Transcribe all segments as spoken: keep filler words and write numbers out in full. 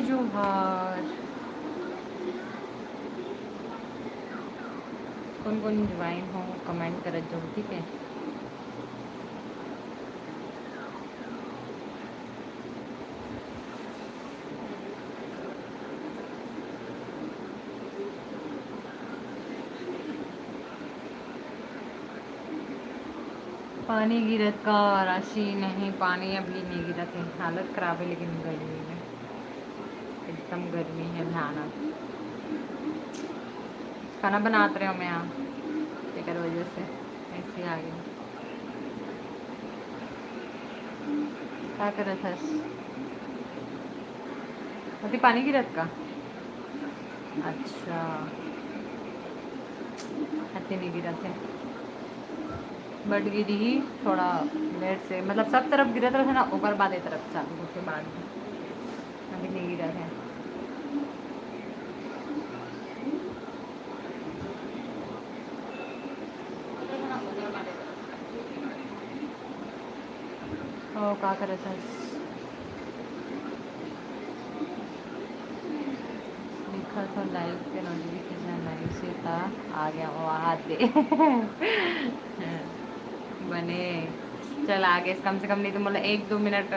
जोहार। कोन कोन ज्वाइन हो, कमेंट करत जाहू, ठीक है। पानी गिरत का राशि नहीं, पानी अभी नहीं गिरत है, हालत खराब है लेकिन गर्मी में। एकदम गर्मी है भयानक। खाना बनात रहे हो मैं यहाँ, तेकर वजह से ऐसे आ गई। का करत हस? अभी पानी गिरत का? अच्छा, अति नहीं गिरत है, बट गिरी ही थोड़ा लेट से, मतलब सब तरफ गिरत रहते ना, ओकर बाद ए तरफ चालू होके बाद में। अभी नहीं गिरा है। ओ, का करत हस? लिखा तो लाइव के नोटिफिकेशन नहीं से ता आ गया वो हाथ दे। बने, चल आ गए, कम से कम नहीं तो मतलब एक दो मिनट,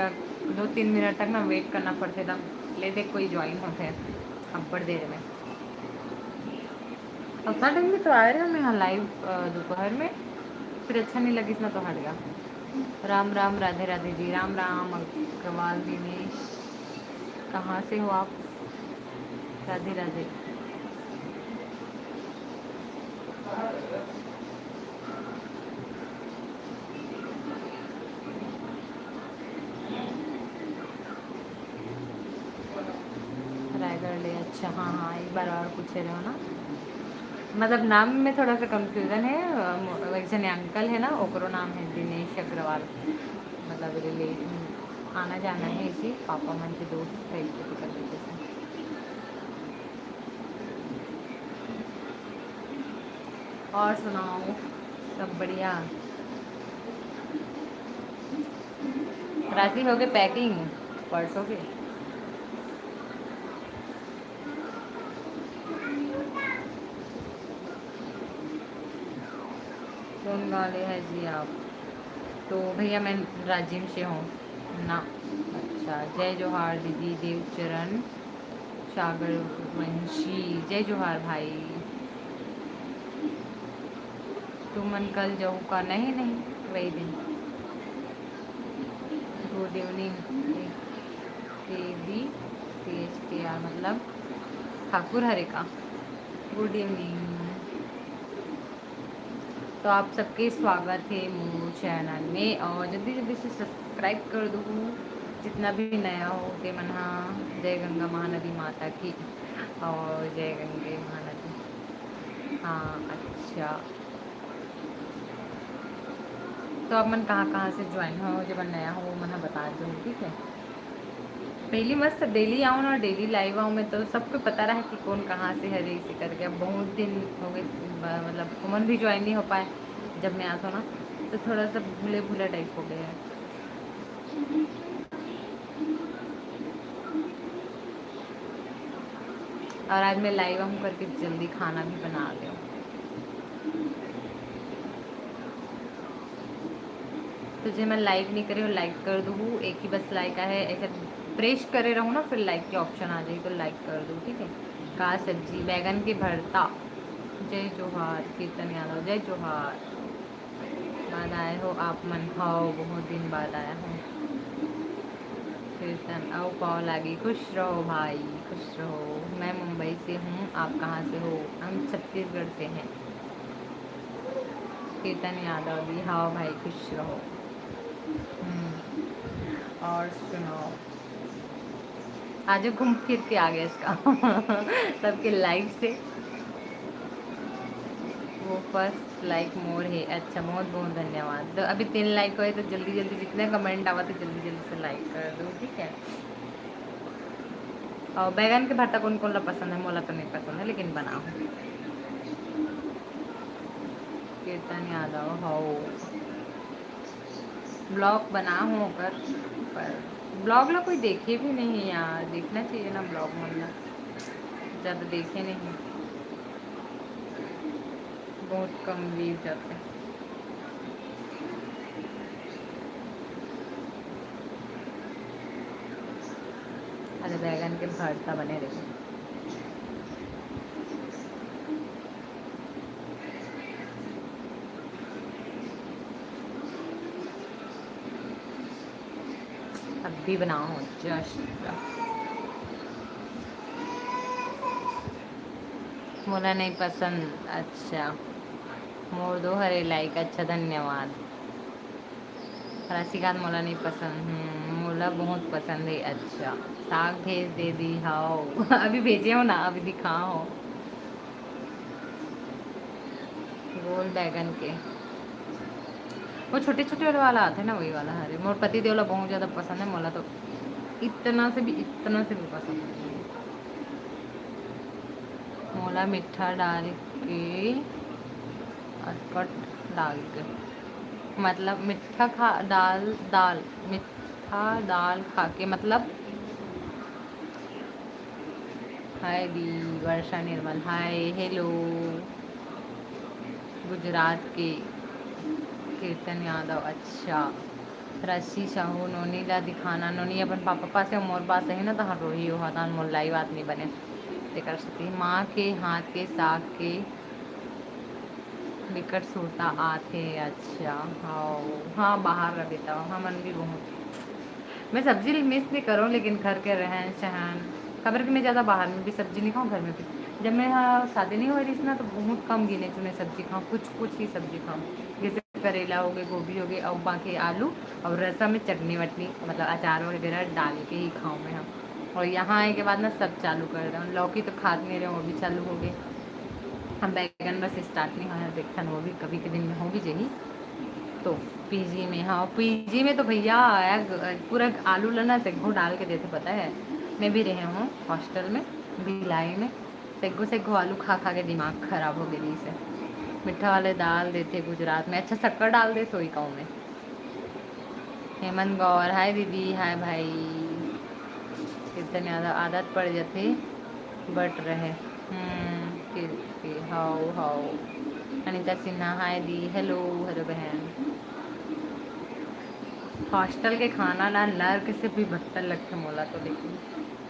दो तीन मिनट तक ना वेट करना पड़ते, तब ले दे कोई ज्वाइन होते हैं अब्बड़ देर में। उतना टाइम भी तो आए रहे हो मैं यहाँ लाइव, अ, दोपहर में, फिर अच्छा नहीं लगिस ना तो हट गया। राम राम, राधे राधे जी, राम राम अग्रवाल दिनेश, कहाँ से हो आप? राधे राधे। रायगढ़ ले, अच्छा, हाँ, हाँ, एक बार और पूछे रहे हो ना, मतलब नाम में थोड़ा सा कंफ्यूजन है। अ, मो-, एक जने अंकल है ना, ओकरो नाम है दिनेश अग्रवाल, मतलब रिले-, आना जाना है इसी पापा मन के दोस्त टाइप के पकड़ लेते हैं। और सुनाओ, सब बढ़िया? राशि हो गए पैकिंग परसों के। कौन गाँव ले है जी आप? तो भैया मैं राजिम से हूँ ना। अच्छा, जय जोहार दीदी, देवचरण सागर वंशी, जय जोहार भाई। तुमन कल जाहू का? नहीं, नहीं, वही दिन। गुड इवनिंग। के बी टी एच के आर, मतलब ठाकुर हरे का। गुड इवनिंग। तो आप सबके स्वागत है मोर चैनल में, और जल्दी जल्दी से सब्सक्राइब कर दो जितना भी नया हो ते मन हा। जय गंगा महानदी माता की, और जय गंगे महानदी। हाँ, अच्छा, तो आप मन कहाँ कहाँ से ज्वाइन हो, जब नया हो वो मन हा बता दो, ठीक है। पहली मस्त डेली आऊँ ना, डेली लाइव आऊँ मैं, तो सबको पता रहा कि कौन कहाँ से हरे, इसी करके। अब बहुत दिन हो गए, ब-, मतलब तुमन भी ज्वाइन नहीं हो पाए जब मैं आता ना, तो थोड़ा सा भूले भूले टाइप हो गया है। और आज मैं लाइव आऊँ करके जल्दी खाना भी बना ले। तो जे मन लाइक नहीं करे हो, लाइक कर दू, एक ही बस लाइक आए है, ऐसे प्रेस करे रहू ना, फिर लाइक के ऑप्शन आ जाए, तो लाइक कर दू, ठीक है। का सब्जी? बैगन के भरता। जय जोहार कीर्तन यादव, जय जोहार। बाद आए हो आप मन? हव, बहुत दिन बाद आया हूँ। कीर्तन, आओ पाव लागी। खुश रहो भाई, खुश रहो। मैं मुंबई से हूँ, आप कहाँ से हो? हम छत्तीसगढ़ से हैं। कीर्तन यादव भी, हाँ भाई, खुश रहो। हम्म, और सुनाओ, आज घूम फिर के आ गया इसका सबके लाइव से। वो फर्स्ट लाइक मोर है। अच्छा, बहुत बहुत धन्यवाद। तो अभी तीन लाइक होए, तो जल्दी जल्दी जितने कमेंट आवा थे, जल्दी जल्दी से लाइक कर दो, ठीक है। और बैगन के भरता कौन कौन ला पसंद है? मोला तो नहीं पसंद है, लेकिन बनाओ। कीर्तन यादव, हो ब्लॉग बना हूँ ओकर, पर ब्लॉग ला कोई देखे भी नहीं यार, देखना चाहिए ना ब्लॉग मन ला, ज़्यादा देखे नहीं, बहुत कम व्यूज जाते। अरे बैगन के भरता बने रहे। अभी बनाओ जस्ट। मोला नहीं पसंद। अच्छा, मोर दो हरे लाइक। अच्छा, धन्यवाद। राशिकांत मोला नहीं पसंद। हम्म, मोला बहुत पसंद है। अच्छा, साग भेज दे दी। हाओ अभी भेजे हो ना, अभी दिखाओ। गोल बैगन के वो छोटे छोटे वाला आते ना, वही वाला। अरे मोर पति देव ला बहुत ज़्यादा पसंद है, मोला तो इतना से भी, इतना से भी पसंद है। मोला मीठा डाल के असकट डाल के, मतलब मीठा खा, दाल, दाल, मीठा दाल खा के, मतलब। हाय दी वर्षा निर्मल, हाय, हेलो। गुजरात के कीर्तन यादव। अच्छा, रशी साहू, नोनी ला दिखाना। नोनी अपन पापा पास है, मोर पास है ना, तहाँ रोही हो, तहाँ मोर लाइव आत नहीं बने। तेकर सेती माँ के हाथ के साग के बिकट सुरता आथे। अच्छा, हाँ, हाँ, बाहर रह बेटा, हमन भी बहुत। मैं सब्जी मिस नहीं करूँ, लेकिन घर के रहन सहन, खबर कि मैं ज़्यादा बाहर में भी सब्जी नहीं खाऊँ, घर में भी। जब मैं यहाँ शादी नहीं हो रही थी ना, तो बहुत कम गिने चुने सब्जी खाऊँ, कुछ कुछ ही सब्जी खाऊँ, जैसे करेला हो गए, गोभी हो गए, और बाकी आलू और रसा में चटनी वटनी, मतलब अचार वगैरह डाल के ही खाऊँ मैं। हाँ, और यहाँ आए के बाद ना सब चालू कर दें। लौकी तो खात नहीं रहे, वो भी चालू हो गए। हम बैगन बस स्टार्ट नहीं हुआ है, देखथन वो भी कभी के दिन में हो भी जाही। तो पीजी में, हाँ, पीजी में तो भैया एक पूरा आलू ला ना सेग्गो डाल के देथे, पता है। मैं भी रहे हूँ हॉस्टल में, भिलाई में। सेग्गो सेग्गो आलू खा खा के दिमाग खराब हो गई से। मीठा वाले दाल देथे गुजरात में, अच्छा शक्कर डाल दे तो ही कहूँ मैं। हेमंत गौर, हाय दीदी, हाय भाई। कीर्तन यादव, आदत पड़ जाथे, बट रहे। हम्म, के, के, हाओ, हाओ। अनिता सिन्हा, हाय दी, हेलो, हेलो बहन। हॉस्टल के खाना ला नर्क से भी बदतर लगथे मोला तो, लेकिन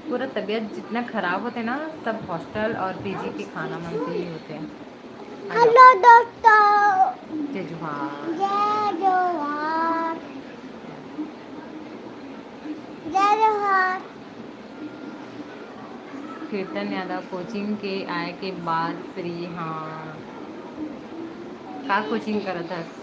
पूरा तबीयत जितना खराब होथे ना, सब हॉस्टल और पीजी के खाना मन से ही होथे। हेलो दोस्तों। जय जोहार। जय जोहार। जय जोहार। कीर्तन यादव, कोचिंग के आए के बाद फ्री। हाँ, का कोचिंग करत हस?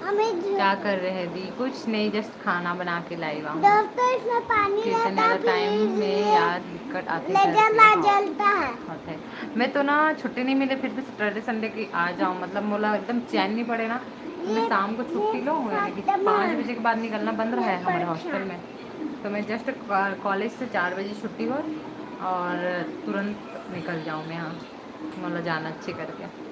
हमें जो क्या कर रहे दी? कुछ नहीं, जस्ट खाना बना के लाई वहाँ। दोस्तों, इसमें पानी कीर्तन रहता है, यादव, टाइम में please। याद दिक्कत आती है, लेजर ना जलता है। होता है। मैं तो ना छुट्टी नहीं मिले, फिर भी सैटरडे संडे की आ जाऊँ, मतलब मोला एकदम चैन नहीं पड़े ना। मैं ये, शाम को छुट्टी ये लूँ, यानी कि सात पाँच बजे के बाद निकलना बंद रहा है हमारे हॉस्टल में। तो मैं जस्ट कॉलेज से चार बजे छुट्टी हो और तुरंत निकल जाऊँ मैं यहाँ, मतलब जाना अच्छे करके।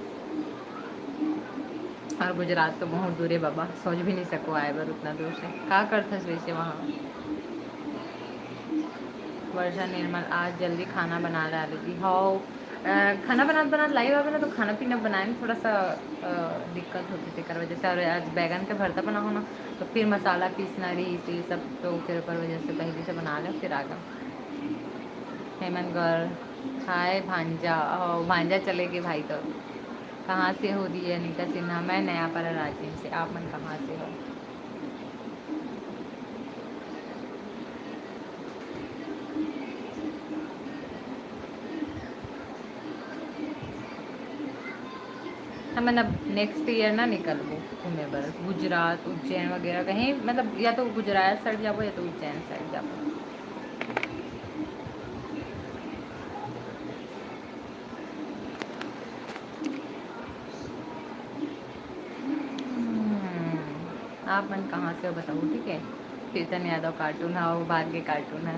और गुजरात तो बहुत दूर है बाबा, सोच भी नहीं सको आए बर उतना दूर से। का करथस वैसे वहाँ? वर्षा निर्मल, आज जल्दी खाना बना डालेगी। हाओ, अ, खाना बनात बनात लाइव आवे ना, तो खाना पीना बनाए में थोड़ा सा, अ, दिक्कत होती थी, कर वजह से। और आज बैगन के भरता बनाओ ना, तो फिर मसाला पीसना रही, इसी सब, तो फिर ओकर वजह से पहले से बना ले, फिर आ गया। हेमंत गौर, हाय भांजा। ओ, भांजा चले गए भाई। तो कहाँ से हो दी अनिता सिन्हा? मैं नयापारा राजिम से। आप मन कहाँ से हो? हमन अब नेक्स्ट ईयर ना निकलबो घूमे बर गुजरात, उज्जैन वगैरह कहीं, मतलब या तो गुजरात साइड जाबो या तो उज्जैन साइड जाबो। हम्म, आप मन कहाँ से हो बताओ, ठीक है? चेतन यादव कार्टून है, वो भाग्य कार्टून है।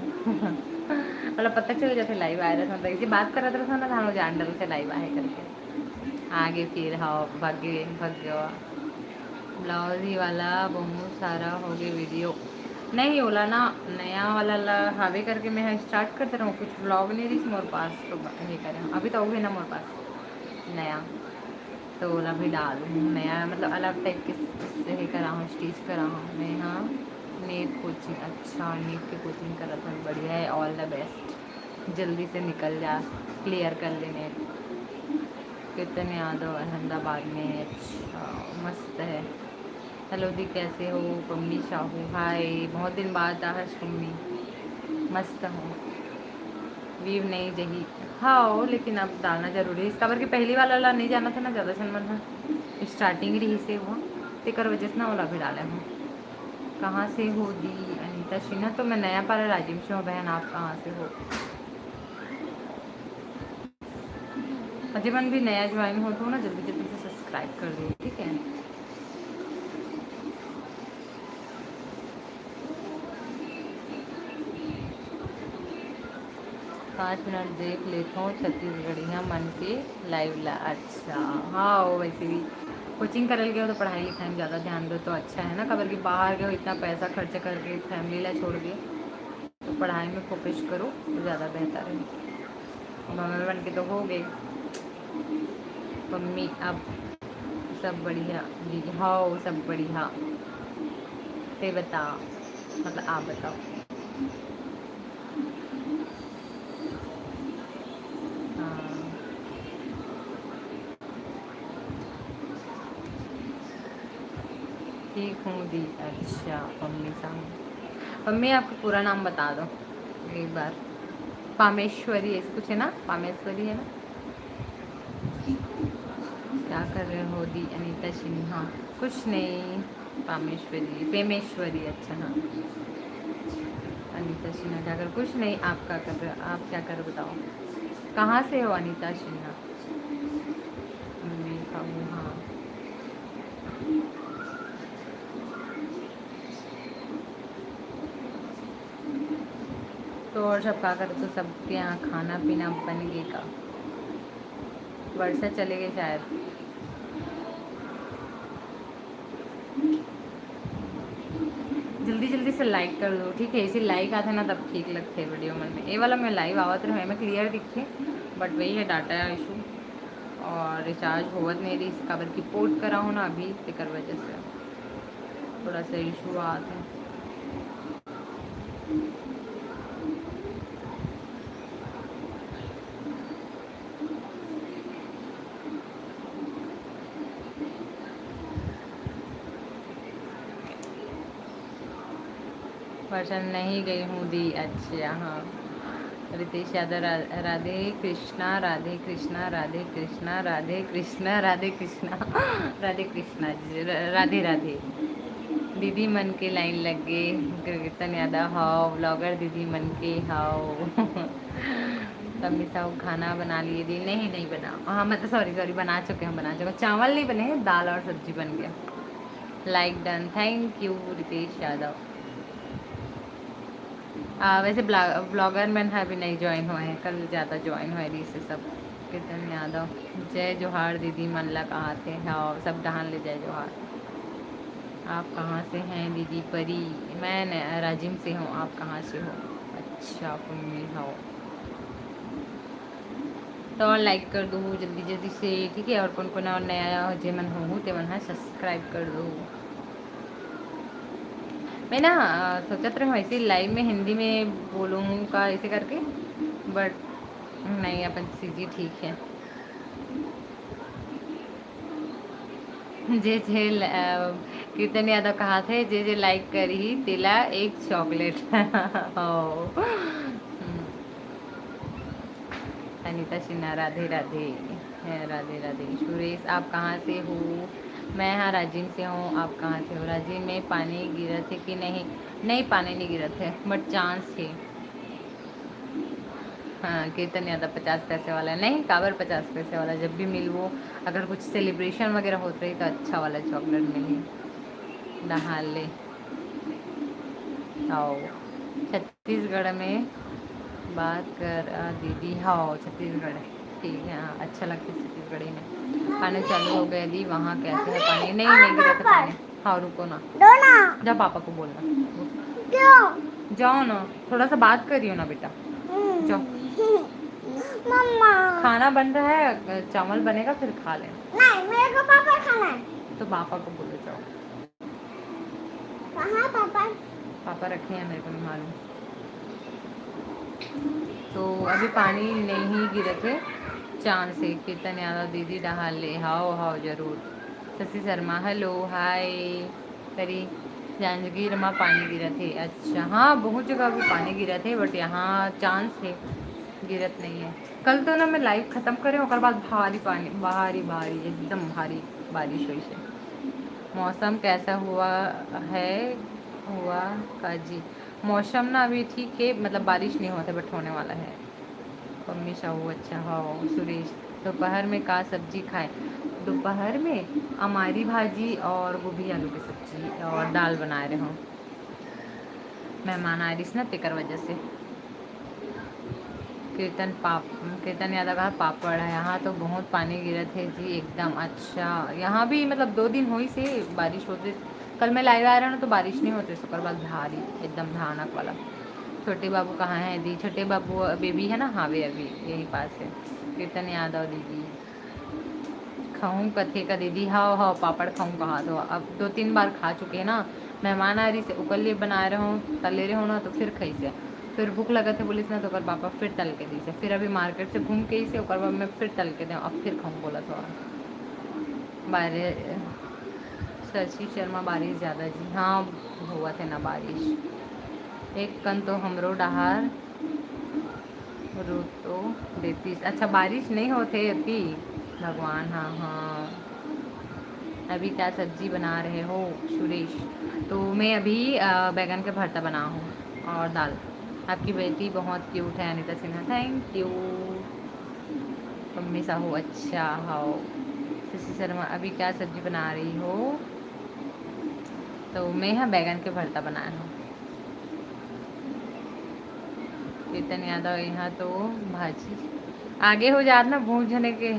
मतलब पता चल जाते लाइव आ रहा था, मतलब इसे बात कर रहा था ना, तो हम लोग जान डर से लाइव आए करके। आगे फिर हाँ, भाग्य, भाग्य ब्लाउज ही वाला बहुत सारा हो गए वीडियो। नहीं, ओला ना, नया वाला ला हावे करके मैं स्टार्ट करते रहूँ, कुछ व्लॉग नहीं रही मोर पास, तो ये करें, अभी तो होगे ना मोर पास नया, तो ओला भी डालूँ नया, मतलब अलग टाइप के स-, से ही करा हूँ, स्टिच करा हूँ मैं। हाँ, नीट कोचिंग, अच्छा, नीट के कोचिंग करा था, बढ़िया है, ऑल द बेस्ट, जल्दी से निकल जा, क्लियर कर ले नीट। कीर्तन यादव अहमदाबाद में, अच्छा, मस्त है। हेलो दी, कैसे हो? पम्मी साहू, हाय, बहुत दिन बाद आहस पम्मी। मस्त हूँ। वीव नहीं जही, हाँ, लेकिन अब डालना जरूरी है इसका, बल्कि पहली वाला ला नहीं जाना था ना, ज़्यादा झन मन है, स्टार्टिंग रही से वो, तेकर वजह से ना ओला भी डाले हूँ। कहाँ से हो दी अनीता सिन्हा? तो मैं नया पारा राजिम से हूँ बहन, आप कहाँ से हो? अजय मन भी नया ज्वाइन हो तो ना, जल्दी जल्दी से सब्सक्राइब कर दो, ठीक है? पाँच मिनट देख लेथों छत्तीसगढ़िया मन के लाइव ला। अच्छा, हाँ, वो वैसे भी कोचिंग करल गए हो तो पढ़ाई लिखाई में ज़्यादा ध्यान दो तो अच्छा है ना, काबर कि बाहर गए हो इतना पैसा खर्च करके फैमिली ला छोड़ के, तो पढ़ाई में फोकस करो तो ज़्यादा बेहतर है। मम्मी बन के तो हो गए मम्मी, अब सब बढ़िया दीदी, हाँ, सब बढ़िया। ते बता, मतलब आप बताओ। हाँ। ठीक हूँ दी। अच्छा, पम्मी साहू, पम्मी, आपका पूरा नाम बता दो एक बार। पामेश्वरी, ऐसे कुछ है ना, पामेश्वरी है ना? क्या कर रहे हो दी अनीता सिन्हा? कुछ नहीं, पामेश्वरी, पेमेश्वरी, अच्छा, हाँ, अनीता सिन्हा क्या कर? कुछ नहीं, आप क्या कर रहे हो? आप क्या कर, बताओ, कहाँ से हो अनीता सिन्हा? मम्मी खाऊँ, हाँ। तो और सब का करत हो? सबके यहाँ खाना पीना बन गए का? वर्षा चले गए शायद। जल्दी जल्दी से लाइक कर दो, ठीक है? इसे लाइक आते ना तब ठीक लगते वीडियो मन में। ये वाला मैं लाइव आवत रहे, मैं क्लियर दिखे, बट वही है डाटा इशू और रिचार्ज होवत नहीं रही, काबर कि पोर्ट करा हो ना अभी, तेकर वजह से थोड़ा सा इशू आते हैं। वर्षा नहीं गई हूँ दी। अच्छा, हाँ। रितेश यादव, रा-, राधे कृष्णा, राधे कृष्णा, राधे कृष्णा, राधे कृष्णा, राधे कृष्णा, राधे कृष्णा जी, र-, राधे राधे। दीदी मन के लाइन लग गए, कीर्तन यादव, हाव, ब्लॉगर दीदी मन के, हाव। तब मिसाऊ खाना बना लिए दी, नहीं, नहीं बना, हाँ, मतलब सॉरी, सॉरी, बना चुके हैं, बना चुके हैं। चावल नहीं बने हैं, दाल और सब्जी बन गया। Like done, thank you Ritesh Yadav. आ, वैसे ब्ला-, ब्लॉगर मन ह भी नहीं ज्वाइन होए हैं, कल ज़्यादा ज्वाइन होए रही से सब। कीर्तन यादव, जय जोहार दीदी मन ला कहा थे, हाँ, सब डहान ले जय जोहार। आप कहाँ से हैं दीदी परी? मैं न-, राजिम से हूँ, आप कहाँ से हो? अच्छा, पुन्नी हो। तो लाइक कर दो जल्दी जल्दी से, ठीक है? और कौन कौन और नया जेमन हो, ते मन है सब्सक्राइब कर दो। मैं ना, अ, सोचत रहे हूँ ऐसे लाइव में हिंदी में बोलूँ का, ऐसे करके, बट नहीं, अपन सीजी ठीक है। जे जे ल-, अ, कीर्तन यादव कहा थे, जे जे लाइक करी तेला एक चॉकलेट। ओ। हम्म। अनिता सिन्हा, राधे राधे। है, राधे राधे। सुरेश, आप कहाँ से हो? मैं हाँ राजिम से हूँ, आप कहाँ से हो? राजिम में पानी गिरत है कि नहीं? नहीं, पानी नहीं गिरत है, बट चांस है। हाँ, कीर्तन यादव पचास पैसे वाला है। नहीं, काबर पचास पैसे वाला, जब भी मिलवो, अगर कुछ सेलिब्रेशन वगैरह होत रही तो अच्छा वाला चॉकलेट मिली। नहा ले। आओ, छत्तीसगढ़ में बात कर, आ, दीदी। हाँ, छत्तीसगढ़। ठीक है, हाँ, अच्छा लगता है छत्तीसगढ़ी में। पानी चालू हो गया दी, वहाँ कैसे है पानी? नहीं, नहीं गिरा था पानी। हाँ, रुको ना। दो ना। जा पापा को बोलना। क्यों? जाओ ना, थोड़ा सा बात करियो ना बेटा। हम्म। जाओ। मम्मा। खाना बन रहा है, चावल बनेगा, फिर खा लेना। नहीं, मेरे को पापड़ खाना है। तो पापा को बोलो, जाओ। कहाँ पापड़? पापा रखे हैं, मेरे को नहीं मालूम। तो अभी पानी नहीं गिरत हे, चांस हे। कीर्तन यादव दीदी डहार ले, हाव हाव जरूर। शशि शर्मा, हेलो, हाय। करी, जांजगीर मा पानी गिरत हे। अच्छा, हाँ, बहुत जगह अभी पानी गिरत हे, but यहाँ चांस हे, गिरत नहीं है। कल तो ना मैं लाइव खत्म करे, ओकर बाद भारी पानी, भारी, भारी, एकदम भारी बारिश होइस हे। मौसम कैसा हुआ है, हुआ का जी? मौसम ना अभी ठीक है, मतलब बारिश नहीं होता, but होने वाला है। मम्मी साहू, अच्छा हो। सुरेश, दोपहर में का सब्जी खाए? दोपहर में अमारी भाजी और गोभी आलू की सब्जी और दाल बनाए रहे हूँ। मेहमान आ रहिस ना, तेकर वजह से। कीर्तन पाप-, कीर्तन यादव कहा पापड़ है। यहाँ तो बहुत पानी गिरत है जी, एकदम। अच्छा, यहाँ भी मतलब दो दिन होइस हे बारिश होत रहिस। कल मैं लाइव आए रहे ना, तो बारिश नहीं होत रहिस, ओकर बाद भारी, एकदम भयानक वाला। छोटे बाबू कहाँ है दी? छोटे बाबू, बेबी है ना, हावे अभी यही पास है। कीर्तन यादव दीदी, खाऊं कथे का दीदी? हाव, हाव, पापड़ खाऊं कहा तो। अब दो तीन बार खा चुके हैं ना। मेहमान आ रहिस हे, ओकर लिए बनाए रहे हूँ, तले रहे हूँ ना, तो फिर खाइस हे। फिर भूख लगत हे बोलिस ना, तो ओकर पापा फिर तल के दिस हे। फिर अभी मार्केट से घूम के आइस हे, ओकर बाद मैं फिर तल के देंव, अब फिर खाऊं बोलत हे। बारिश, शशि शर्मा, बारिश ज्यादा जी। हाँ, होवत हे ना बारिश। एक कन तो हमरो डहार रुतो देतिस। अच्छा, बारिश नहीं होत हे अभी। भगवान, हाँ, हाँ। अभी क्या सब्जी बना रहे हो सुरेश? तो मैं अभी, अ, बैगन का भरता बना हूँ और दाल। आपकी बेटी बहुत क्यूट है, Anita Sinha, thank you. Mummy Sahu, अच्छा, हाव। शशि शर्मा, अभी क्या सब्जी बना रही हो? तो मैं हा बैगन के भरता बनाए हूँ। चेतन यादव, यहाँ तो भाजी आगे हो जात ना, बहुत झने के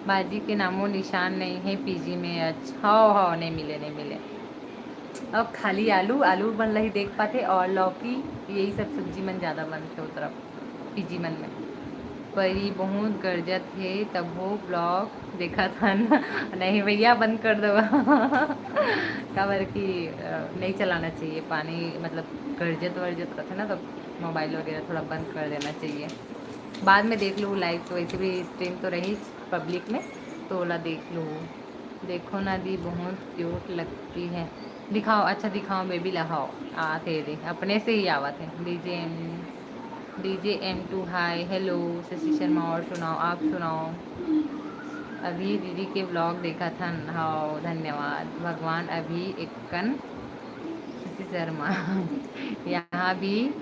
भाजी के नामो निशान नहीं है पीजी में। अच्छा, हाव, हाव, नहीं मिले, नहीं मिले। अब खाली आलू, आलू मन ला ही देख पाथे और लौकी, यही सब सब्जी मन ज्यादा बनथे ओ तरफ, पीजी मन में। परी बहुत गरजत हे, तभो ब्लॉग देखत हन। नहीं भैया, बंद कर दो। काबर कि, अ, नहीं चलाना चाहिए पानी, मतलब गरजत वरजत रहिथे ना, तो मोबाइल वगैरह थोड़ा बंद कर देना चाहिए। बाद में देख लूँ, लाइव तो वैसे भी स्ट्रीम तो रही पब्लिक में, तो ओला देख लूँ। देखो ना दी, बहुत क्यूट लगती है। दिखाओ, अच्छा दिखाओ बेबी ला, हाव, आत हे रे, अपने से ही आवत हे। DJ M, DJ M two, hi, hello, Shashi Sharma, और सुनाओ, आप सुनाओ। अभी दीदी के ब्लॉग देखत हन, हाव, धन्यवाद। भगवान अभी एकन शशि शर्मा। यहाँ भी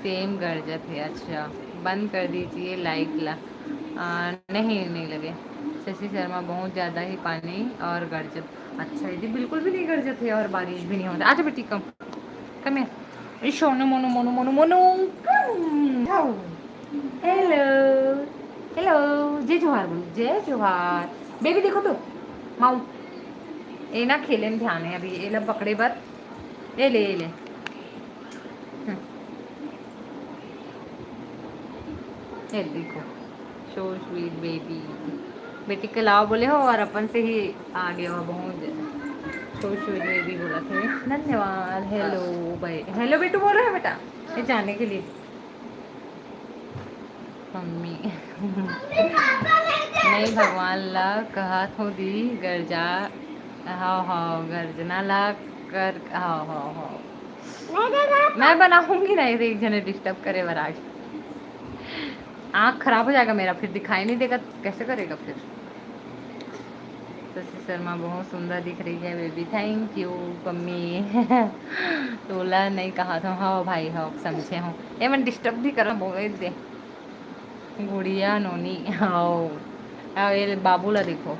सेम गरजत हे। अच्छा, बंद कर दीजिए लाइक ला। आ, नहीं, नहीं लगे। शशि शर्मा, बहुत ज्यादा ही पानी और गरजत। अच्छा, ये बिल्कुल भी नहीं गरजत हे और बारिश भी नहीं होता। अच्छा बेटी, कम, कम here। A, Sonu, Monu, Monu, Monu, Monu, come, आओ। हेलो, हेलो, जय जोहार बोलो, जय जोहार। बेबी देखो तो, माऊ, ए ना खेले में ध्यान है अभी, एला पकड़े बर, ए ले, ए ले। हम्म। ए देखो, so sweet baby। बेटी के लाओ बोले हो और अपन से ही आ गया हो, बहुत so sweet baby बोला थे। धन्यवाद। हेलो भाई, हेलो बेटू बोलो है बेटा, ये जाने के लिए। मम्मी। नहीं, भगवान ला कहत हो दी, गरजा, हाव, हाव, गर्जना ला कर, हाव, हाव, हाव। मैं बनाऊंगी ना, ये एक जने डिस्टर्ब करे बर आगे। आँख खराब हो जाएगा मेरा, फिर दिखाई नहीं देगा, कैसे करेगा फिर? शशि शर्मा बहुत सुंदर दिख रही है बेबी, थैंक यू मम्मी। तोला नहीं कहा था, हाव भाई, हाव, समझे हो। ए मन डिस्टर्ब भी करा, बोल दे। गुड़िया नोनी, हाव। आ, ये बाबू ला देखो,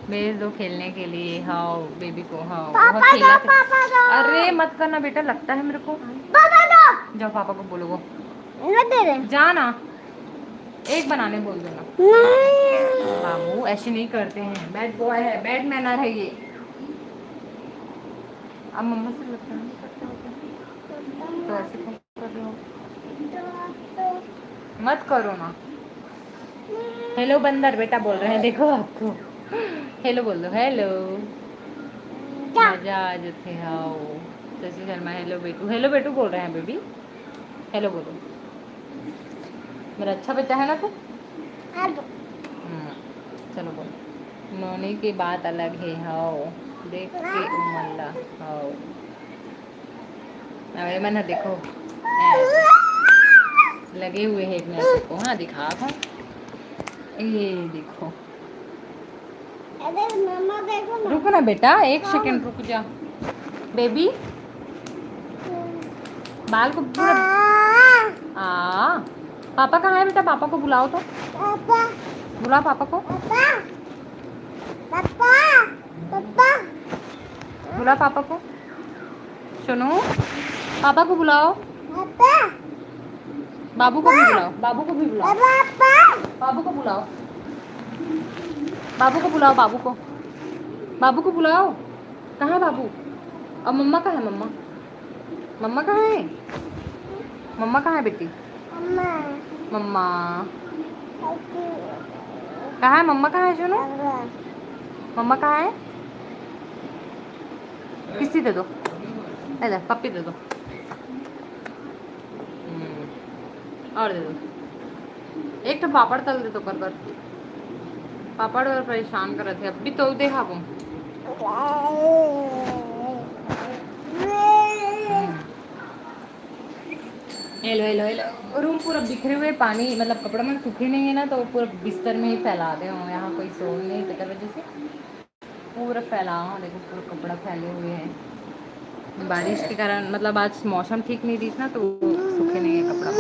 भेज दो खेलने के लिए, हाव, बेबी को, हाव। पापा वो दो, खेला था। पापा दो। अरे मत करना बेटा, लगता है मेरे को। पापा दो। जाओ पापा को बोलो वो। मत दे रहे। जा ना, एक बनाने बोल दो ना। नहीं। बाबू ऐसे नहीं करते हैं, बैड बॉय है, बैड मैनर है ये। अब मम्मा से लगता है नहीं करते होते हैं। तो ऐसे क्यों कर रहे हो? मत करो ना। हेलो बंदर बेटा बोल रहे हैं, देखो आपको। हेलो बोल दो, हेलो। मजा आ जाते, हाँ। शशि शर्मा, हेलो बेटू, हेलो बेटू बोल रहे हैं बेबी। हेलो बोलो। मेरा अच्छा बच्चा है ना तू? हेलो। हम्म, चलो बोलो। नोनी की बात अलग है, हाओ। देख के उमर ला, हाओ। अब ये मन है, देखो। लगे हुए हैं एक मिनट को, हाँ, दिखा था। ये देखो। अरे मम्मा, देखो ना। रुको ना बेटा, एक हाँ। सेकंड रुक जा। बेबी, बाल को पूरा हाँ। आ, पापा कहाँ है बेटा? पापा को बुलाओ तो। पापा। बुलाओ पापा को। पापा। पापा। पापा। बुला पापा को। सुनो, पापा को बुलाओ। पापा। बाबू को भी बुलाओ, बाबू को भी बुलाओ। पापा। बाबू को बुलाओ, बाबू को बुलाओ, बाबू को। बाबू को बुलाओ। कहाँ है बाबू? और मम्मा कहाँ है? मम्मा, मम्मा कहाँ है? मम्मा कहाँ है बेटी? मम्मा। मम्मा। कहाँ है मम्मा? कहाँ है सुनो? मम्मा। मम्मा कहाँ है? किसी दे दो, ए दे, पप्पी दे दो। हम्म, और दे दो। एक तो पापड़ तल दे तो कर कर। पापड़ और परेशान करत है, अभी तो दे खाबो। Hello, hello, hello. रूम पूरा बिखरे हुए, पानी, मतलब, कपड़ा मन सूखे नहीं है ना, तो पूरा बिस्तर में ही फैला दे हो। यहाँ कोई सोर नहीं, तेकर वजह से पूरा फैला हो। देखो, पूरा कपड़ा फैले हुए हैं बारिश के कारण। मतलब, आज मौसम ठीक नहीं रही ना, तो सूखे नहीं है कपड़ा।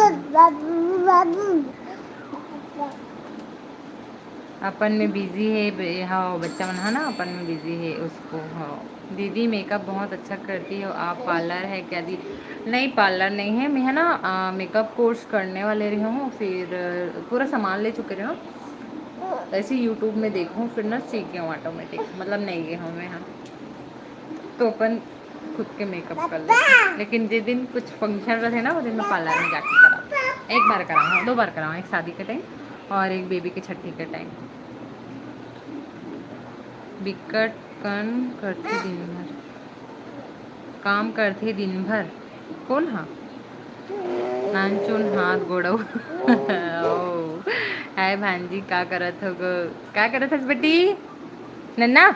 अपन में बिजी है बे-, हाँ, बच्चा मन है ना, अपन में बिजी है उसको। हाँ दीदी, मेकअप बहुत अच्छा करती हो आप, पार्लर है क्या दी? नहीं, पार्लर नहीं है, मैं है ना, आ, मेकअप कोर्स करने वाले रही हूँ, फिर अ, पूरा सामान ले चुके रही हूँ। ऐसे यूट्यूब में देखूँ, फिर ना सीख गया हूँ ऑटोमेटिक, मतलब, नहीं गया हूँ मैं, हाँ। तो अपन खुद के मेकअप कर लेते हैं। लेकिन जिस दिन कुछ फंक्शन रहते ना, वो दिन मैं पार्लर में जाके कराऊँ। एक बार कराऊँ, हाँ, दो बार कराऊँ, एक शादी के टाइम और एक बेबी के छट्ठी के टाइम। बिकट कन करथे दिन भर, काम करथे दिन भर। कौन हा? नानचुन हाथ गोड़ो। ओ, हाय भांजी, का करत हो गो? का करत हस बेटी? नन्ना,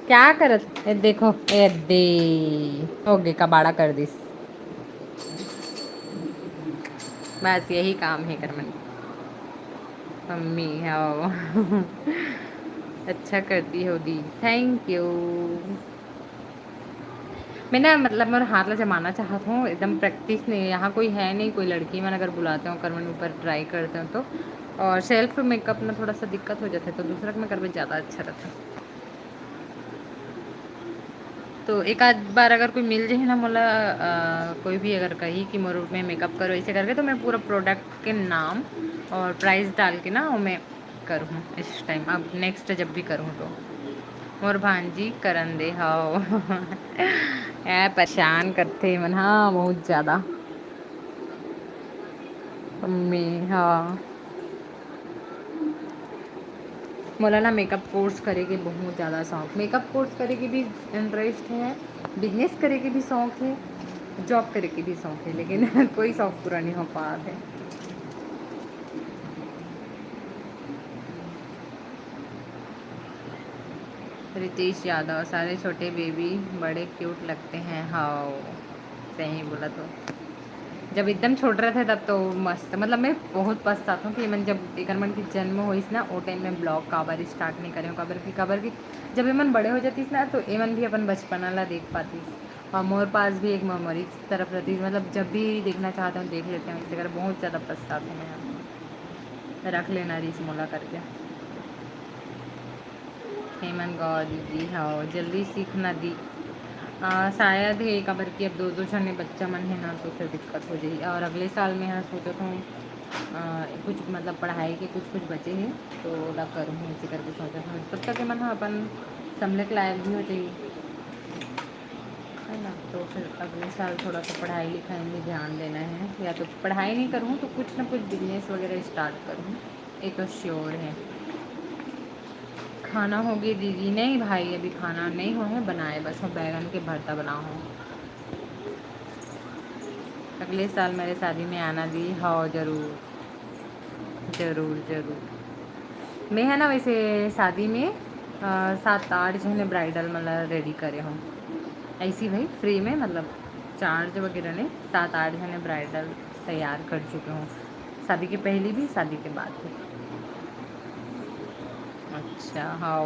क्या करत? ए, देखो, ए दे, हो गे, कबाड़ा कर दिस। बस यही काम है कर मन। मम्मी, हाँ। अच्छा करती हो दी, थैंक यू। मैं ना, मतलब, मोर हाथ ला जमाना चाहत हूँ, एकदम प्रैक्टिस नहीं है, यहाँ कोई है नहीं, कोई लड़की मन अगर बुलाते हो, कर मन ऊपर ट्राई करते हो तो। और सेल्फ मेकअप में थोड़ा सा दिक्कत हो जाता है, तो दूसरा में करबे ज़्यादा अच्छा रहता है। तो एक आध बार अगर कोई मिल जाए ना मोला, अ, कोई भी अगर कही कि मोर में मेकअप करो ऐसे करके, तो मैं पूरा प्रोडक्ट के नाम और प्राइस डाल के ना वो मैं करूँ इस टाइम, अब नेक्स्ट जब भी करूँ तो। मोर भांजी करन दे, हाँ। ए, परेशान करथे मन, हाँ, बहुत ज़्यादा। मम्मी, हाँ। मोला ना मेकअप कोर्स करे के बहुत ज़्यादा शौक, मेकअप कोर्स करे के भी इंटरेस्ट है, बिजनेस करे के भी शौक है, जॉब करे के भी शौक है, लेकिन कोई शौक पूरा नहीं हो पात है। रितेश यादव, सारे छोटे बेबी बड़े क्यूट लगते हैं। हाँ, सही बोला तो। जब एकदम छोट रहिथे तब तो मस्त, मतलब मैं बहुत पछताथों कि एमन जब एकर मन के जन्म होइस ना, ओ टाइम में ब्लॉग काबर स्टार्ट नहीं करे, काबर कि, काबर कि जब एमन बड़े हो जातिस ना तो एमन भी अपन बचपना ला देख पातिस। और मोर पास भी एक मेमोरी तरफ रहतिस, मतलब जब भी देखना चाहते हो देख लेते हैं, इसे कर बहुत ज़्यादा पछताथों मैं। रख लेना रीस मोला करके। हेमन गौर दीदी, हाँ, जल्दी सीखना दी। आ, शायद हे, काबर कि अब दो दो झने बच्चा मन हे ना, तो फिर दिक्कत हो जाही। और अगले साल में हाँ सोचत हूँ, आ, कुछ मतलब पढ़ाई के कुछ कुछ बचे हे, तो ओला करूँ, ऐसे करके सोचत हूँ। तब तक एमन ह अपन संभले के लायक भी हो जाही। है ना, तो फिर अगले साल थोड़ा सा पढ़ाई लिखाई में ध्यान देना है, या तो पढ़ाई नहीं करूँ तो कुछ ना कुछ बिजनेस वगैरह स्टार्ट करूँ, ये तो श्योर है। खाना होगे दीदी? नहीं भाई, अभी खाना नहीं हो है, बनाए बस हम बैगन के भरता बनाओ हूँ। अगले साल मेरे शादी में आना दी। हाँ, जरूर, जरूर, जरूर। मैं है ना, वैसे शादी में अ, सात आठ जने ब्राइडल मतलब रेडी करे हूँ। ऐसी भाई फ्री में, मतलब चार्ज वगैरह नहीं, सात आठ जने ब्राइडल तैयार कर चुके हूँ, शादी के पहली भी, शादी के बाद भी। अच्छा, हाँ,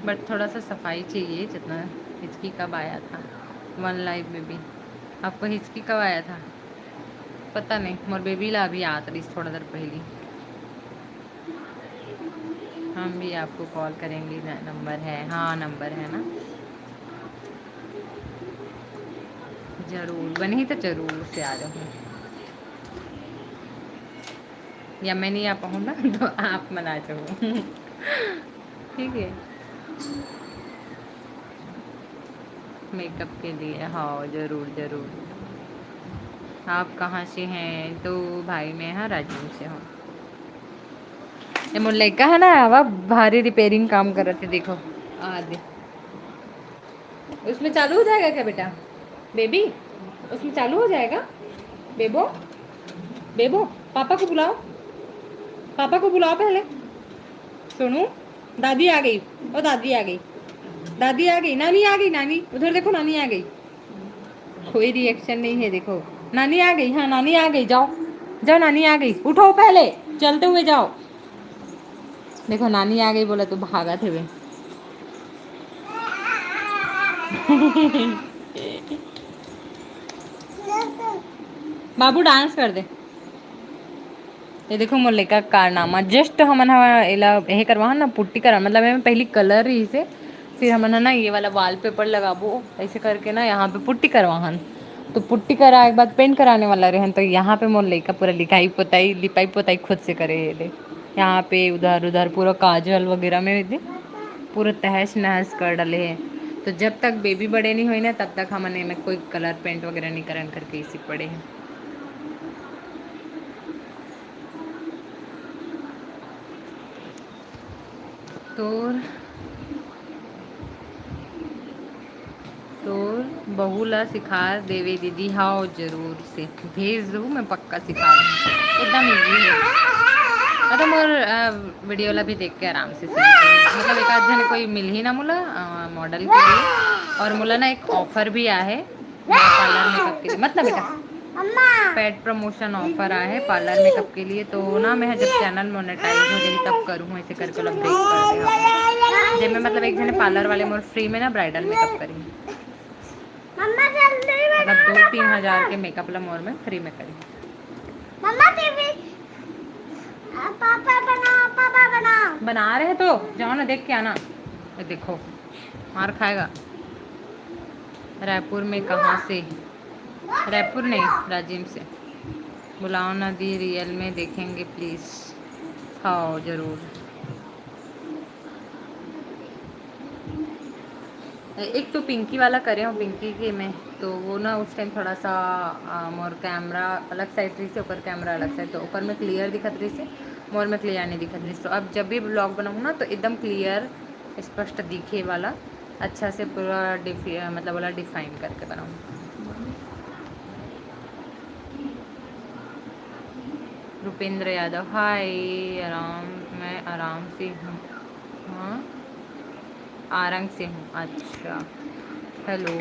बट थोड़ा सा सफाई चाहिए। जितना हिचकी कब आया था वन लाइफ में भी, आपको हिचकी कब आया था? पता नहीं, मोर बेबी ला अभी आत रही थोड़ा देर पहली। हम भी आपको कॉल करेंगे, न-, नंबर है? हाँ, नंबर है ना। जरूर बनही तो जरूर से आ जाऊँ, या मैं नहीं आ पाऊँ ना तो आप मन आ जाओ। ठीक है, मेकअप के लिए। हाँ, जरूर, जरूर। आप कहाँ से हैं? तो भाई, मैं हाँ राजू से हूँ। ये मोर लड़का है ना, आवा भारी रिपेयरिंग काम करत है, देखो। आ दे, उसमें चालू हो जाएगा क्या बेटा? बेबी, उसमें चालू हो जाएगा? बेबो, बेबो, पापा को बुलाओ, पापा को बुलाओ पहले। सुनू, दादी आ गई, ओ दादी आ गई, दादी आ गई, नानी आ गई, नानी उधर देखो, नानी आ गई। कोई रिएक्शन नहीं है। देखो, नानी आ गई। हाँ, नानी आ गई, जाओ, जाओ, नानी आ गई, उठो पहले, चलते हुए जाओ। देखो, नानी आ गई बोला तो भागत हवे। बाबू, डांस कर दे। ये देखो, मोर लइका कारनामा, जस्ट हमन ह एला एहे करवाहन ना, पुट्टी करा, मतलब एमे पहली कलर रहिसे, फिर हमन ह ना ये वाला वॉलपेपर लगाबो, ऐसे करके ना यहाँ पे पुट्टी करवाहन। तो पुट्टी कराए के बाद पेंट कराने वाला रहन, तो यहाँ पे मोर लइका पूरा लिखाई पोताई, लिपाई पोताई खुद से करे हे। यहाँ पे उधर उधर पूरा काजल वगैरह में दे, पूरा तहस नहस कर डाले हे। तो जब तक बेबी बड़े नहीं होई ना, तब तक हमन एमे कोई कलर पेंट वगैरह नहीं करन करके इसी पड़े हैं। तोर, तोर बहू ला सिखा देवे दीदी। हाँ, जरूर से भेज दू, मैं पक्का सिखा दूँ, एकदम ईजी है। मतलब मोर वीडियो ला भी देख के आराम से सीख जाओ। मतलब एक आध जन कोई मिल ही ना मोला मॉडल के लिए, और मोला ना एक ऑफर भी आए है पार्लर मेकअप के लिए, मतलब बेटा, पेड प्रमोशन ऑफर आए है पार्लर मेकअप के लिए। तो ना मैं जब चैनल मोनेटाइज हो जाही तब करूँ, ऐसे करके लोग ब्रेक कर दे। जेमे मतलब एक जने पार्लर वाले मोर फ्री में ना ब्राइडल मेकअप करी, मतलब दो तीन हजार के मेकअप ला मोर में फ्री में करी। मम्मा टीवी, पापा बनाओ, पापा बनाओ। बना रहे तो जाओ ना, देख के आना। ये देखो, मार खाएगा। रायपुर में कहाँ से? रायपुर नहीं, राजिम से। बुलाओ ना दी, रियल में देखेंगे प्लीज। हाँ, जरूर। एक तो पिंकी वाला करे हूँ, पिंकी के में तो वो ना उस टाइम थोड़ा सा आ, मोर कैमरा अलग साइड रहिसे, ओकर कैमरा अलग साइड, तो ओकर में क्लियर दिखत रहिसे, मोर में क्लियर नहीं दिखत रहिसे। तो अब जब भी ब्लॉग बनाऊँ ना, तो एकदम क्लियर, स्पष्ट दिखे वाला, अच्छा से पूरा डिफि-, मतलब वाला डिफाइन करके बनाऊँ। रुपेंद्र यादव, हाय, आराम, मैं आराम से हूँ। हाँ, आरंग से हूँ। अच्छा, हेलो,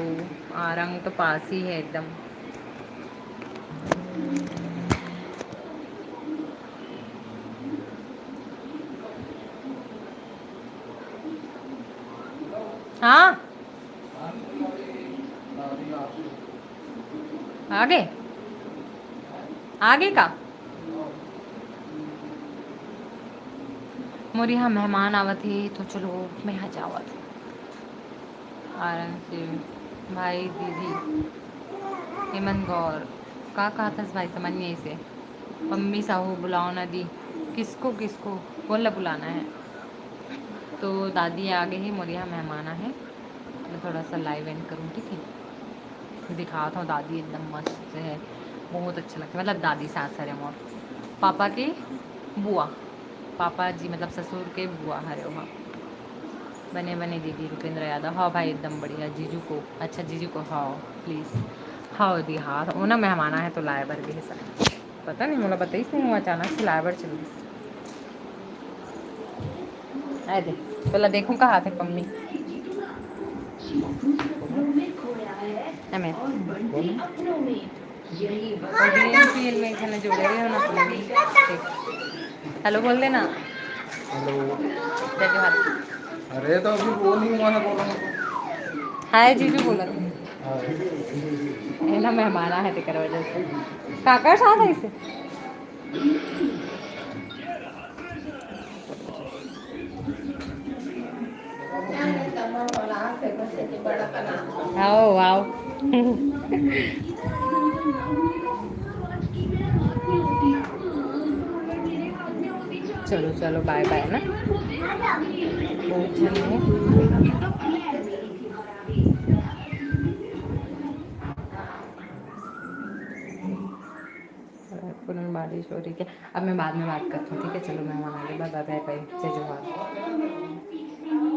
आरंग तो पास ही है एकदम। हाँ, आगे, आगे का। मोर यहाँ मेहमान आवत हे, तो चलो मैं हा जावत हूँ। आरंग से भाई दीदी हेमंत गौर का कहत हस भाई, समझ नहीं आइसे। पम्मी साहू बुलाओ ना दी, किसको, किसको, कोन ला बुलाना है? तो दादी आ गई है, मोर यहाँ मेहमान आहे। थोड़ा सा live end करूँ, ठीक है? दिखात हूँ, दादी एकदम मस्त है, बहुत अच्छा लगता है। मतलब दादी सास हरे मोर, पापा के बुआ, पापा जी मतलब ससुर के बुआ हरे वहाँ। बने बने दीदी रुपेंद्र यादव। हाँ भाई एकदम बढ़िया। जीजू को, अच्छा जीजू को, हाँ please। हाँ दी, हाँ वो ना मेहमान आए तो लाए बर गे हे सर। पता नहीं, मोला बताइस नहीं, वो अचानक से लाए बर चल दिस। आए दे, तोला देखूं का हाथ है पम्मी। एमे। वो भी एम पी एल में एक जने जोड़े रहे हो ना पम्मी। हेलो बोल देना। हेलो। जय जोहार। अरे तो अभी वो नहीं हुआ है, बोला। हाय जीजू बोला। हाँ। है ना, मेहमान आए थे, कर वजह से। काका साथ है इसे। आओ आओ। चलो चलो, बाय बाय ना। बहुत झन है। पूनम बारिश हो रही है। अब मैं बाद में बात करती हूँ, ठीक है? चलो, मेहमान आ गए, बाय बाय बाय, जय जोहार।